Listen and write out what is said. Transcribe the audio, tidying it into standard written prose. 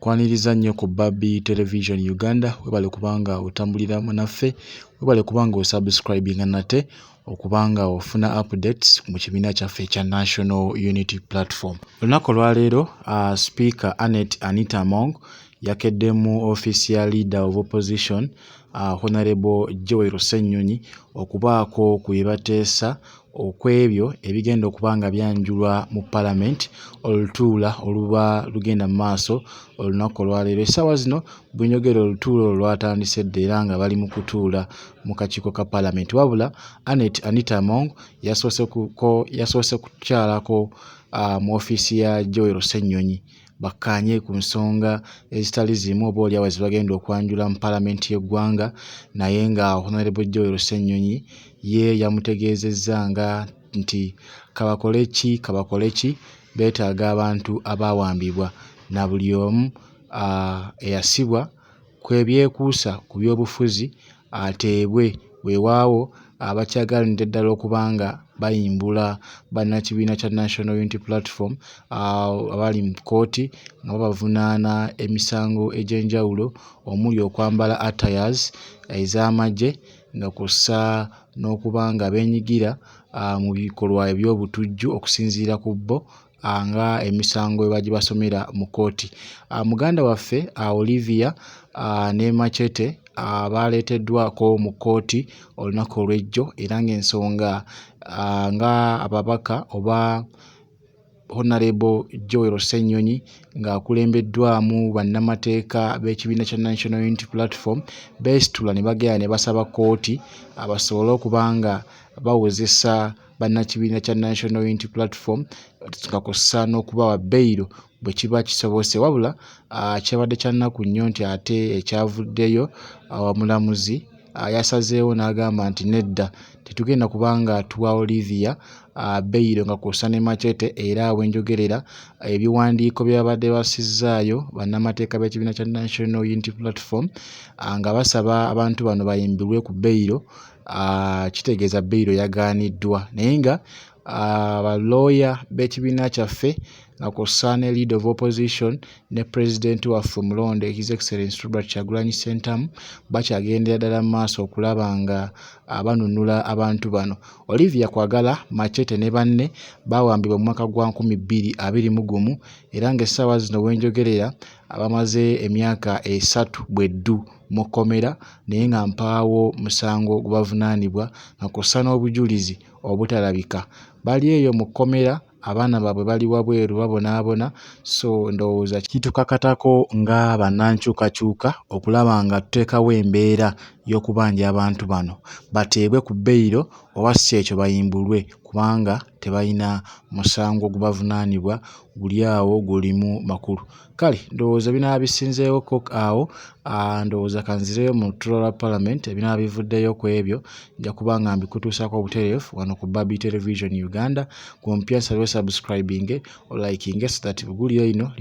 Nkwaniriza nnyo ku Barbie Television Uganda. Webale kubanga otambulira naffe, webale kubanga osubscribinga nate okubanga ofuna updates mu kibiina kyaffe ekya National Unity Platform. Olunaku olwaleero Speaker Annet Anita Among yakedde mu ofiisi ya Leader of Opposition Honorable Joel Ssenyonyi okubaako ku bye bateesa okw'ebyo ebigenda okuba nga byanjulwa mu Palamenti olutuula oluba lugenda mu maaso olunaku olwaleero. Essaawa zino bwe njogera olutuula olwo lwatandise dda era nga bali mu kutuula mu kakiiko ka Palamenti. Wabula Annet Anita Among yasoose kukyalako mu ofiisi ya Joel Ssenyonyi bakkaanye ku nsonga ezitali zimu oboolyawo ze bagenda okwanjula mu Palamenti y'eggwanga, naye nga Honorable Joel Ssenyonyi ye yamutegeezezza nga nti kabakole ki beetaaga abantu abaawambibwa na buli omu eyasibwa ku ebyekuusa ku byobufuzi ateebwe. Weewaawo abakyagalidde ddala okuba nga bayimbula bannakibiina kya National Unity Platform abali mu kkooti nga babavunaana emisango egy'enjawulo omuli okwambala attires ez'amagye nga kw'ossa n'okuba nga beenyigira mu bikolwa eby'obutujju okusinziira ku bo nga emisango bwe bagibasomera mu kkooti. Muganda waffe Olivia ne Machete baaleeteddwako mu kkooti olunaku olw'ejjo era ng'ensonga nga ababaka oba Honorable Joel Ssenyonyi ng'akulembeddwamu bannamateeka b'ekibiina kya National Unity Platform beesitula ne bagenda ne basaba kkooti basobole okuba nga bawozesa bannakibiina kya National Unity Platform nga kw'ossa n'okubawa beyiro bwe kiba kisobose. Wabula kyabadde kya nnaku nnyo nti ate ekyavuddeyo omulamuzi yasazeewo n'agamba nti nedda, tetugenda kubanga tuwa Olivia beyiro nga kw'ossa ne Machete. Era we njogerera ebiwandiiko bye babadde bassizzaayo bannamateeka b'ekibiina kya National Unity Platform nga basaba abantu bano bayimbulwe ku beyiro, kitegeeza beyiro yagaaniddwa, naye nga balooya b'ekibiina kyaffe nga kw'ossa ne Leader of Opposition ne Pulezidenti waffe omulonde His Excellency Robert Kyagulanyi Ssentamu bakyagendera ddala mu maaso okulaba nga banunula abantu bano. Olivia Kwagala, Machete ne banne baawambibwa mu mwaka gwa 2021 era ng'essaawa zino we njogerera bamaze emyaka 3 bweddu mu kkomera, naye nga mpaawo musango gubavunaanibwa nga kw'ossa n'obujulizi obutalabika. Bali eyo mu kkomera, abaana baabwe bali wabweru babonaabona, so ndowooza kitukakatako nga bannankyukakyuka okulaba nga tuteekawo embeera y'okubanja abantu bano bateebwe ku beyiro oba si ekyo bayimbulwe kubanga tebalina musango gubavunaanibwa guli awo gulimu makulu. Kale ndowooza binaaba bisinzeewoko awo, ndowooza kanzireyo mu lutuula lwa Palamenti, ebinaaba bivuddeyo ku ebyo nja kuba nga mbikutuusaako obutereevu wano ku Barbie Television Uganda. Ku mpya nsaba osubscribinge, olikinge so that eggulire lino.